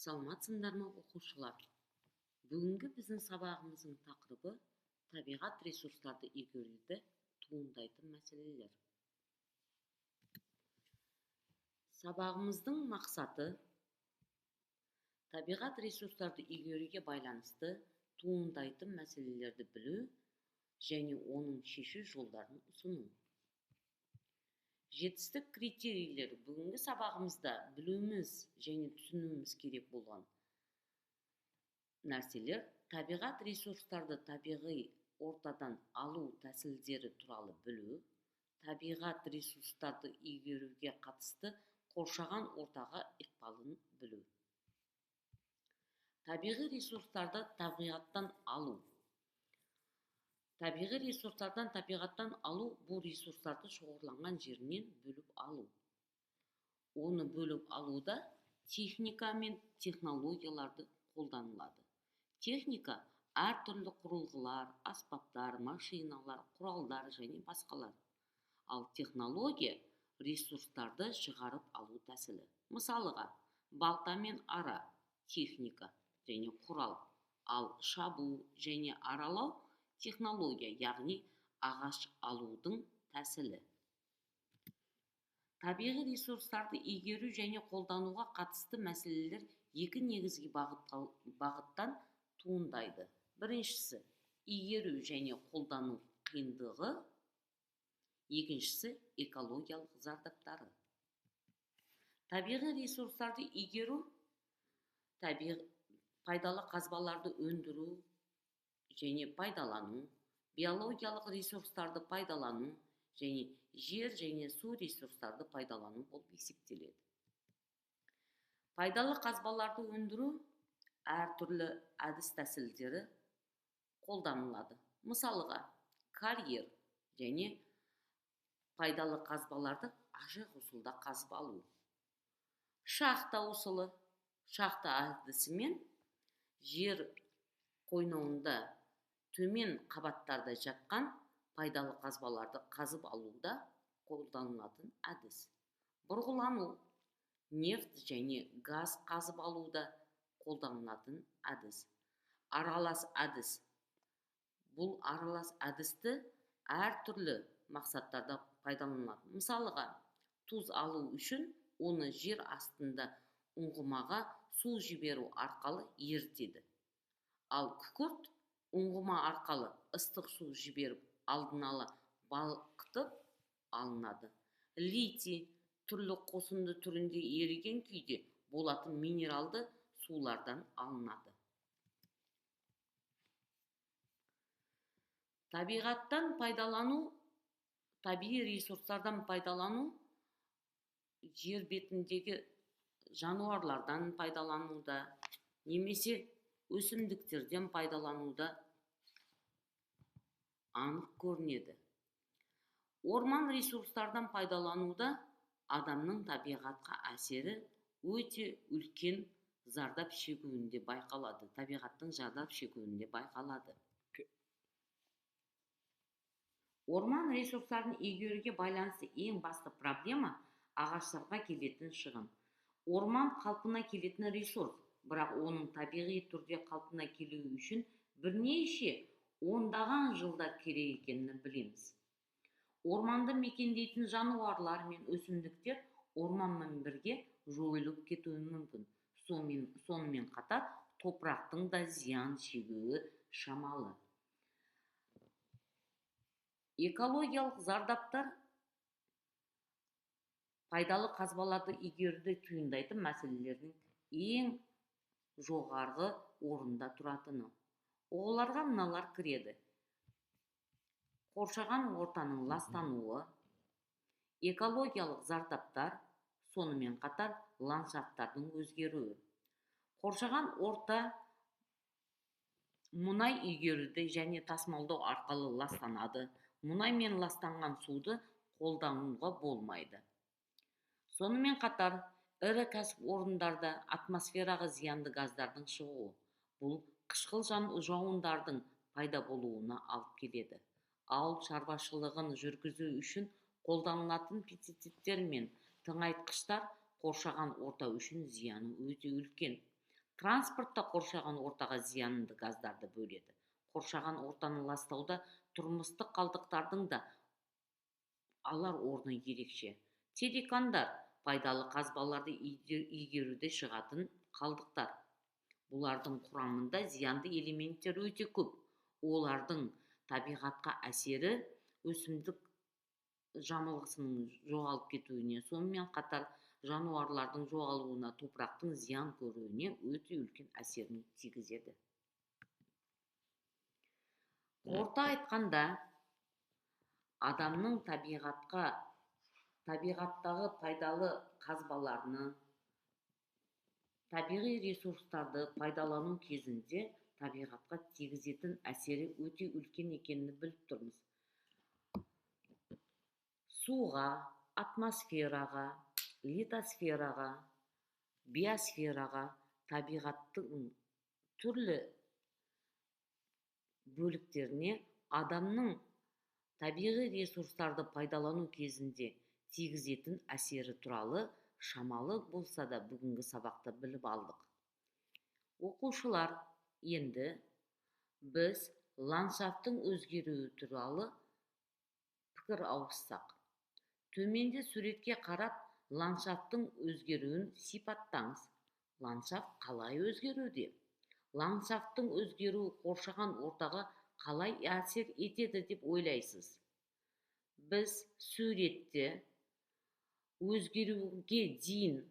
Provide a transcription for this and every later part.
Саламатсыңдар ма, оқушылар? Бүгінгі біздің сабағымыздың тақырыбы табиғат ресурстарды игеруде туындайтын мәселелер. Сабағымыздың мақсаты табиғат ресурстарды игеруге байланысты туындайтын мәселелерді білу және оның шешу жолдарын ұсыну. Жетістік критерийлері. Бүгінгі сабағымызда білуіміз және түсінуіміз керек болған нәрселер: табиғат ресурстарды табиғи ортадан алу тәсілдері туралы білу, табиғат ресурстарды игеруге қатысты қоршаған ортаға ықпалын білу. Табиғи ресурстарды табиғаттан алу. Табиғи ресурстардан табиғаттан алу бұл ресурстарды шоғырланған жерінен бөліп алу. Оны бөліп алуда техника мен технологияларды қолданылады. Техника әртүрлі құрылғылар, аспаптар, машиналар, құралдар және басқалар. Ал технология ресурстарды шығарып алу тәсілі. Мысалыға, балта мен ара техника және құрал, ал шабу және аралау технология, яғни ағаш алудың тәсілі. Табиғи ресурстарды игеру және қолдануға қатысты мәселелер екі негізгі бағыттан туындайды. Біріншісі игеру және қолдану қиындығы, екіншісі экологиялық зардаптары. Табиғи ресурстарды игеру табиғи пайдалы қазбаларды өндіру және пайдалану, биологиялық ресурстарды пайдалану және жер және су ресурстарды пайдалану болып есептеледі. Пайдалы қазбаларды өндіру әртүрлі әдіс-тәсілдері қолданылады. Мысалыға, карьер және пайдалы қазбаларды ашық ұсулда қазып алу. Шахта ұсулы, шахта әдісімен жер қойнауында төмен қабаттарда жатқан пайдалы қазбаларды қазып алуда қолданылатын әдіс. Бұрғылану, нефть және газ қазып алуда қолданылатын әдіс. Аралас әдіс. Бұл аралас әдісті әртүрлі мақсаттарда пайдаланылады. Мысалыға, тұз алу үшін оны жер астында ұңғымаға су жіберу арқылы ерітеді. Ал күкірт ұңғыма арқылы ыстық су жіберіп алдын ала балқытып алынады. Литий түрлі қосынды түрінде еріген күйде болатын минералды сулардан алынады. Табиғаттан пайдалану, табиғи ресурстардан пайдалану, жер бетіндегі жануарлардан пайдалануда немесе өсімдіктерден пайдалануда анық көрінеді. Орман ресурстардан пайдалануда адамның табиғатқа әсері өте үлкен зардап шегуінде байқалады. Табиғаттың зардап шегуінде байқалады. Орман ресурстарын игеруге байланысты ең басты проблема ағаштарға келетін шығын. Орман қалпына келетін ресурс, бірақ оның табиғи түрде қалпына келуі үшін бірнеше ондаған жылдар керек екенін білеміз. Орманды мекендейтін жануарлар мен өсімдіктер орманмен бірге жойылып кетуі мүмкін. Сонымен қатар топырақтың да зиян шегуі шамалы. Экологиялық зардаптар пайдалы қазбаларды игеруде туындайтын мәселелердің ең жоғарғы орында тұратыны. Оларға мыналар кіреді: қоршаған ортаның ластануы, экологиялық зардаптар, сонымен қатар ландшафттардың өзгеруі. Қоршаған орта мұнай игеруді және тасымалдау арқылы ластанады. Мұнаймен ластанған суды қолдануға болмайды. Сонымен қатар ірі кәсіпорындарда атмосфераға зиянды газдардың шығуы бұл қышқыл жауындардың пайда болуына алып келеді. Ауыл шаруашылығын жүргізу үшін қолданылатын пестицидтер мен тыңайтқыштар қоршаған орта үшін зияны өте үлкен. Транспортта қоршаған ортаға зиянды газдарды бөледі. Қоршаған ортаны ластауда тұрмыстық қалдықтардың да алар орны ерекше. Террикондар пайдалы қазбаларды игеруде шығатын қалдықтар. Бұлардың құрамында зиянды элементтер өте көп. Олардың табиғатқа әсері өсімдік жамылғысының жоғалып кетуіне, сонымен қатар жануарлардың жоғалуына, топырақтың зиян көруіне өте үлкен әсерін тигізеді. Қорыта айтқанда, адамның табиғаттағы пайдалы қазбаларны, табиғи ресурстарды пайдалану кезінде табиғатқа тигізетін әсері өте үлкен екенін біліп тұрмыз. Суға, атмосфераға, литосфераға, биосфераға, табиғаттың түрлі бөліктеріне адамның табиғи ресурстарды пайдалану кезінде тигізетін әсері туралы шамалы болса да бүгінгі сабақта біліп алдық. Оқушылар, енді біз ландшафттың өзгеруі туралы пікір ауыссақ. Төменде суретке қарап, ландшафттың өзгеруін сипаттаңыз. Ландшафт қалай өзгеруде? Ландшафттың өзгеруі қоршаған ортаға қалай әсер етеді деп ойлайсыз? Біз суретте өзгеруге дейін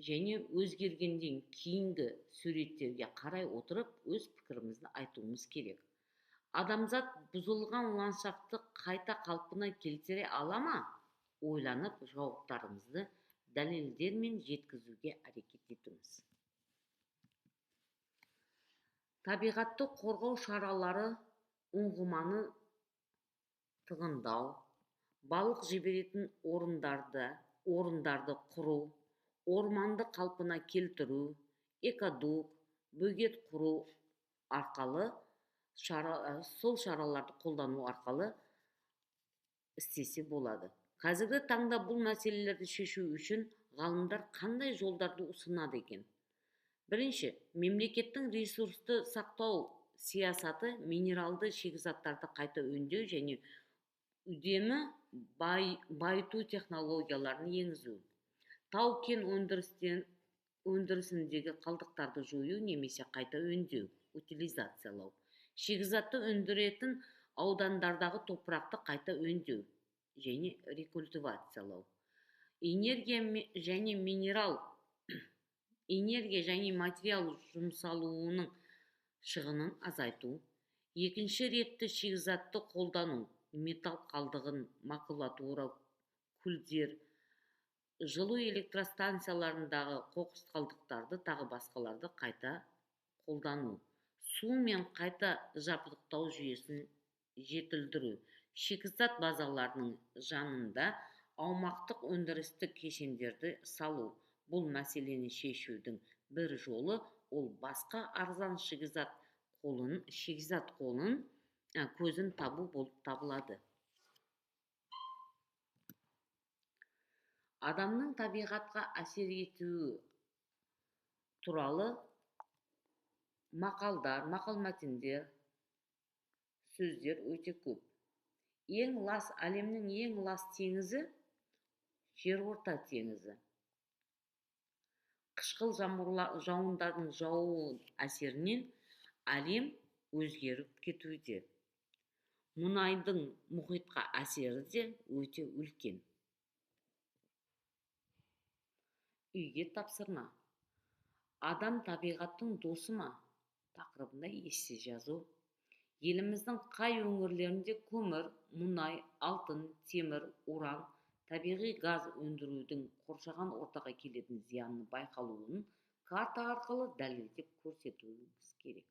және өзгергеннен кейінгі суреттерге қарай отырып, өз пікірімізді айтуымыз керек. Адамзат бұзылған ландшафтты қайта қалпына келтіре ала ма? Ойланып, жауаптарыңызды дәлелдермен жеткізуге әрекет етіңіз. Табиғатты қорғау шаралары ұңғыманы тығындау, балық жіберетін орындарды құру, орманды қалпына келтіру, экодук, бөгет құру арқылы, сол шараларды қолдану арқылы істесе болады. Қазіргі таңда бұл мәселелерді шешу үшін ғалымдар қандай жолдарды ұсынады екен? Бірінші, мемлекеттің ресурсты сақтау саясаты минералды шикізаттарды қайта өңдеу және үдемі байыту технологияларын енгізу. Тау-кен өндірісіндегі қалдықтарды жою немесе қайта өңдеу, утилизациялау. Шикізатты өндіретін аудандардағы топырақты қайта өңдеу және рекультивациялау. Энергия және минерал, энергия және материал жұмсалуының шығынын азайту. Екінші ретті шикізатты қолдану, металл қалдығын, макулатура, күлдер, жылу электростанцияларындағы қоқыс қалдықтарды тағы басқаларды қайта қолдану. Су мен қайта жабдықтау жүйесін жетілдіру. Шикізат базаларының жанында аумақтық өндірістік кешендерді салу. Бұл мәселені шешудің бір жолы ол басқа арзан шикізат қолын көзін табу болып табылады. Адамның табиғатқа әсер етуі туралы мақалдар, мақал-мәтелдер, сөздер өте көп. Ең лас, әлемнің ең лас теңізі Жерорта теңізі. Қышқыл жауындардың жаууы әсерінен әлем өзгеріп кетуде. Мұнайдың мұхитқа әсері де өте үлкен. Үйге тапсырма. Адам табиғаттың досы ма? Тақырыбында эссе жазу. Еліміздің қай өңірлерінде көмір, мұнай, алтын, темір, уран, табиғи газ өндірудің қоршаған ортаға келетін зиянны байқалуын карта арқылы дәлелдеп көрсетуіңіз керек.